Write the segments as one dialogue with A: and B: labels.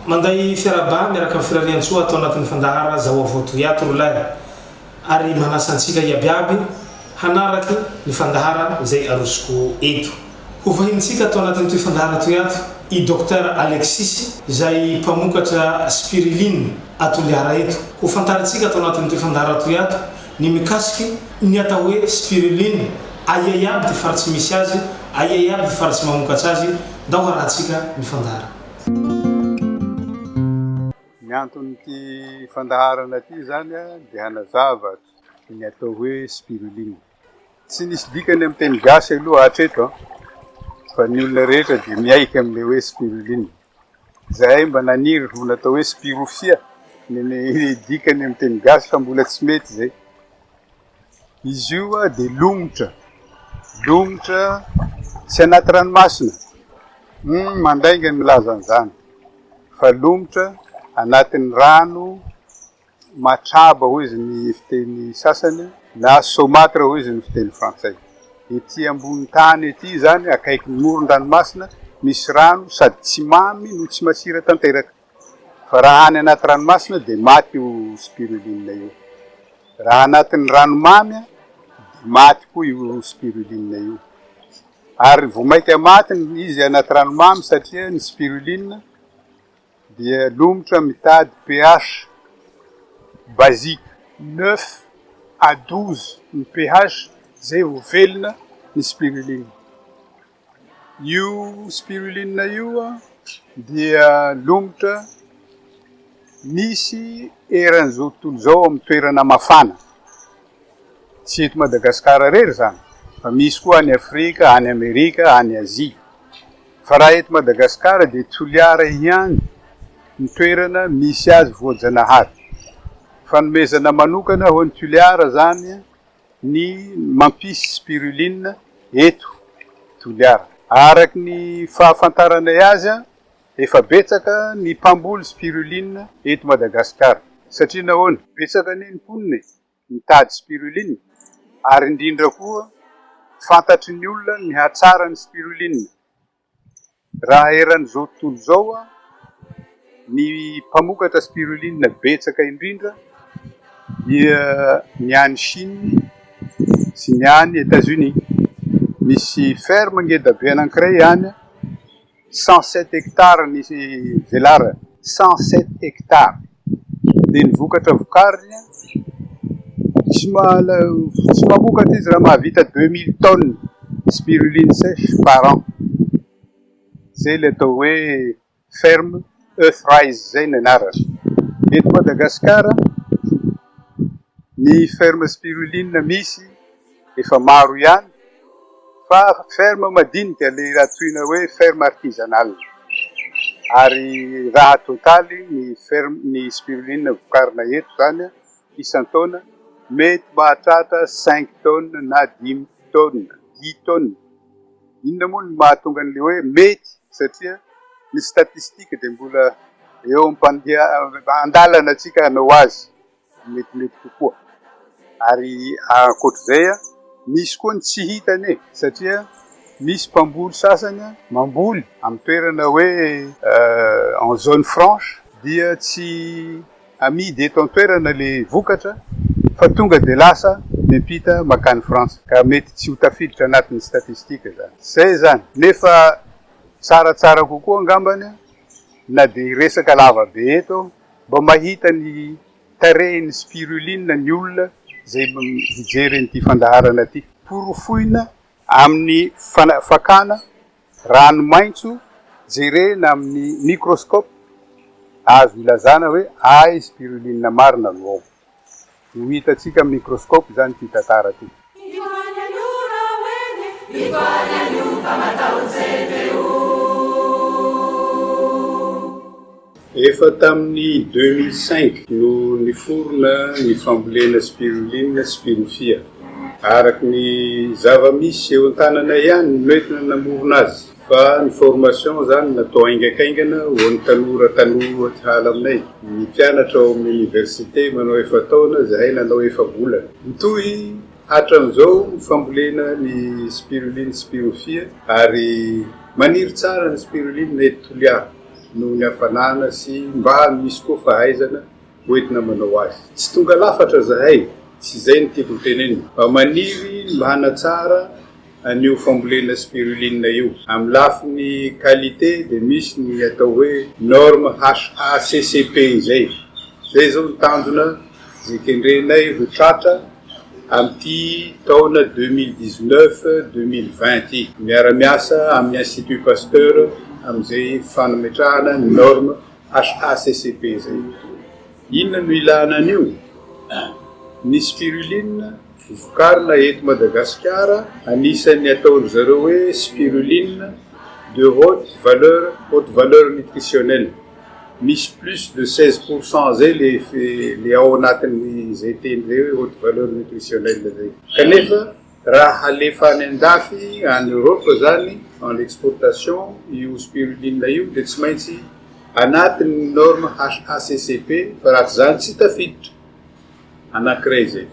A: Manday fiarahaba miaraka amin'ny firariantsoa ato anatin'ny fandahara Zao Avao Toy Ato ry lahy ary manasa antsika iabiaby hanaraky ny fandahara izay arosoko eto. Ho vahinintsika ato anatin'itoy fandahara toy ato i Docteur Alexis izay mpamokatra spiruline a Toliara eto. Ho fantarintsika ato anatin'itoy fandahara toy ato ny mikasiky ny atao hoe spiruline, aia iaby ty faritsy misy azy, aia iaby ty faritsy mamokatra azy, ndao harahantsika ny fandahara.
B: Ny anton'ity fandaharana ity izany dia hanazava ny atao hoe spiruline. Tsy nisy dikany amin'ny teny gasy aloha hatreto an, fa ny olona rehetra dia miaiky amin'ilay hoe spiruline. Izahay mba naniry ho natao hoe spirofia ny dikany amin'ny teny gasy fa mbola tsy mety izay. Izy io dia lomotra, lomotra tsy anaty ranomasina, hum mandainga ny milaza an'izany, fa lomotra anatin'ny rano Matraba hoy izy ny fiteny sasany na saumâtre hoy izy ny fiteny frantsay. Ety ambony tany ety izany akaikin'ny moron-dranomasina misy rano sady tsy mamy no tsy masira tanteraka. Fa raha any anaty ranomasina dia maty io spiruline io. Raha anatin'ny rano mamy dia maty koa io spiruline io. Ary vao mainka maty izy anaty rano mamy satria ny spiruline dia lomotra mitady pH basique 9 à 12 ny pH zay vao velona ny spiruline. Io spiruline io dia lomotra misy eran'izao tontolo izao amin'ny toerana mafana. Tsy eto Madagasikara irery izany fa misy koa any Afrika, any Amerika, any Azia. Fa raha eto Madagasikara dia Toliara ihany ny toerana misy azy voajanahary. Fanomezana manokana ho an'i Toliara izany ny mampisy spiruline eto Toliara. Araka ny fahafantaranay azy, efa betsaka ny mpamboly spiruline eto Madagasikara. Satria nahoana? Betsaka anie ny mponina e! mitady spiruline ary indrindra koa fantatry ny olona ny hatsaran'ny spiruline. Raha eran'izao tontolo izao ny mpamokatra spiruline betsaka indrindra dia ny any Chine sy ny any Etats-Unis. Misy ferme ngeda be anankiray any. 107 hectares ny velarany, 107 hectares, dia ny vokatra vokariny tsy tsy mamokatra izy raha mahavita 2000 tonnes spiruline sèche par an, izay ilay atao hoe ferme Earthrise izay ny anarany. Eto Madagasikara ny ferme spiruline misy efa maro ihany fa ferme madinika le antsoina hoe ferme artisanale ary raha totaly ny ferme ny spiruline vokarina eto zany isan-taona mety mahatratra cinq tonnes na dimy tonnes, dix tonnes. Inona moa no mahatonga an'le hoe mety satria ny statistique dia mbola eo am-pandeha an-dalana tsika hanao azy. metimety kokoa. Ary ankoatr'izay, misy koa ny tsy hita anie satria misy mpamboly sasany mamboly amin'ny toerana hoe en zone franche dia tsy amidy eto an-toerana le vokatra fa tonga dia lasa miampita mankany Frantsa ka mety tsy ho tafiditra anatin'ny statistique zany. Zay zany nefa tsaratsara kokoa angambany na dia hiresaka lava be eto aho Mba mahita ny tarehin'ny spiruline ny olona izay hijery an'ity fandaharana ity. Porofoina amin'ny fakana rano maitso jerena amin'ny microscope azo ilazana hoe ay spiruline marina no ao. Ho hitantsika amin'ny microscope izany ity tantara ity. Efa tamin'ny 2005 no niforona ny fambolena spiruline sy spirofia. Araka ny zava-misy eo an-tanana ihany no nentina namorona azy fa ny formation izany natao haingakaingana ho an'ny tanora tanora sahala aminay. Ny mpianatra ao amin'ny oniversite manao efa-taona, izahay nanao efa-bolana. Mitohy hatramin'izao ny fambolena ny spiruline spirofia ary maniry tsara ny spiruline eto Toliara. noho ny hafanana sy mba misy koa fahaizana hoentina manao azy. Tsy tonga lafatra zahay, tsy izay no tiako ho tenenina, fa maniry ny mba hanatsara an'io fambolena spiruline io. Amin'ny lafiny qualité dia misy ny atao hoe norme HACCP izay. Izay izao ny tanjona izay kendrenay ho tratra amin'ity taona 2019, 2020 ity. Miara-miasa amin'ny Institut Pasteur amin'izay fanametrahana ny norme HACCP izay. Inona no ilana an'io? Ny spiruline vokarina eto Madagasikara, anisan'ny ataon-dry zareo hoe spiruline de haute valeur, haute valeur nutritionnelle. Misy plus de 16 pour cent zay le le ao anatin'izay teny zay hoe haute valeur nutritionnelle zay. Kanefa raha halefa any an-dafy, any Europe zany, en l'exportation io spiruline io dia tsy maintsy anatin'ny norme HACCP fa raha tsy izany tsy tafiditra. Anankiray izay.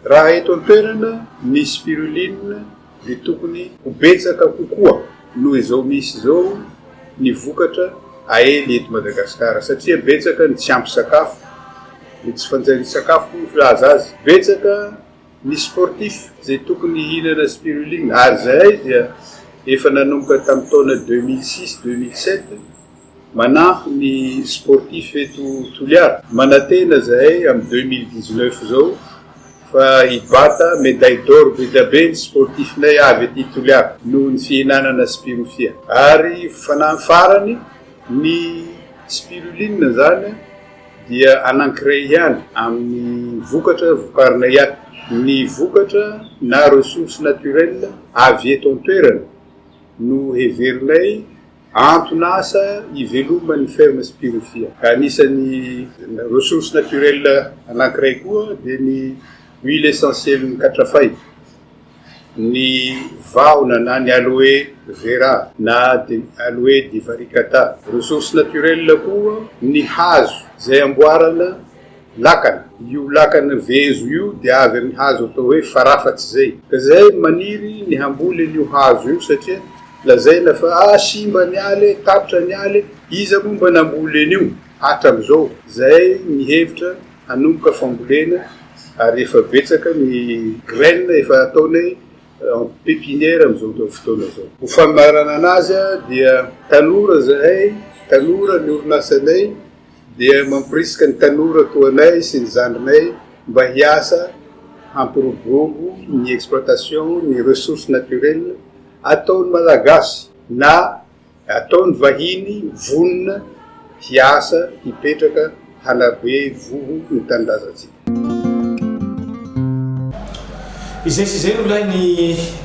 B: Raha eto an-toerana ny spiruline dia tokony ho betsaka kokoa noho izao misy izao ny vokatra aely eto Madagasikara satria betsaka ny tsy ampy sakafo, ny tsy fanjarian-tsakafo moa ny filaza azy, betsaka ny sportif izay tokony hihinana spiruline ary izahay dia efa nanomboka tamin'ny taona 2006, 2007 manampy ny sportif eto Toliara. Manantena izahay amin'ny 2019 izao fa hibata médaille d'or be dia be ny sportif-nay avy aty Toliara noho ny fihinanana spirofia. Ary fanahy farany, ny spiruline izany dia anankiray ihany amin'ny vokatra vokarinay ato. Ny vokatra na ressources naturelles avy eto an-toerana no heverinay anton'asa iveloman'ny ferme Spirofia. Anisan'ny ressources naturelles anankiray koa dia ny huile essentielle-n'ny katrafay. Ny vahona na ny aloe vera na aloe divaricata. Ressource naturelle koa ny hazo izay amboarana lakana. Io lakana vezo io dia avy amin'ny hazo atao hoe farafatsy izay. Ka izay maniry ny hamboly an'io hazo io satria lazaina fa ah simba ny ala e, tapitra ny ala e, iza moa mba namboly an'io hatram'izao? Izay mihevitra Hanomboka fambolena ary efa betsaka ny graines efa ataonay en pépinière amin'izao fotoana izao. Ho famaranana azy dia tanora zahay, tanora ny orinasanay dia mampirisika ny tanora toa anay sy ny zandrinay mba hiasa hampiroborobo ny exploitation ny ressources naturelles ataon'ny Malagasy na Ataony vahiny vonona hiasa, hipetraka, hanabe voho ny tanindrazantsika.
A: Izay sy izay ro lahy ny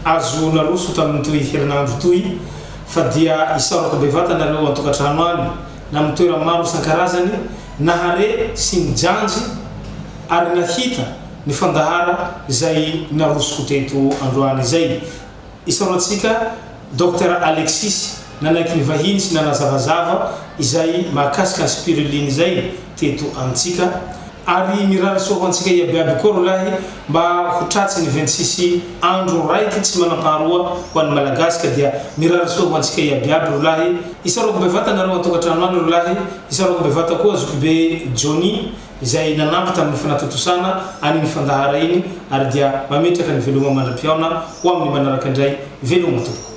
A: azo naroso tamin'itoy herinandro itoy fa dia isaorako bevata nareo antokatrano any na amin'ny toera maro isan-karazany nahare sy nijanjy ary nahita ny fandahara izay narosoko teto androany izay. Isaorantsika Docteur Alexis nanaiky ny vahiny sy nanazavazava izay mahakasika ny spiruline izay teto amintsika ary mirary soa ho antsika iabiaby koa rolahy mba ho tratsy ny 26 andro raiky tsy manampaharoa ho an'ny Malagasy ka dia mirary soa ho antsika iabiaby rolahy Isaorako bevata nareo antokatrano any rolahy Isaorako bevata koa zokibe Johnny izay nanampy tamin'ny fanatontosana an'iny fandahara iny ary dia mametraka ny veloma mandra-pihaona ho amin'ny manaraka indray veloma tompoko.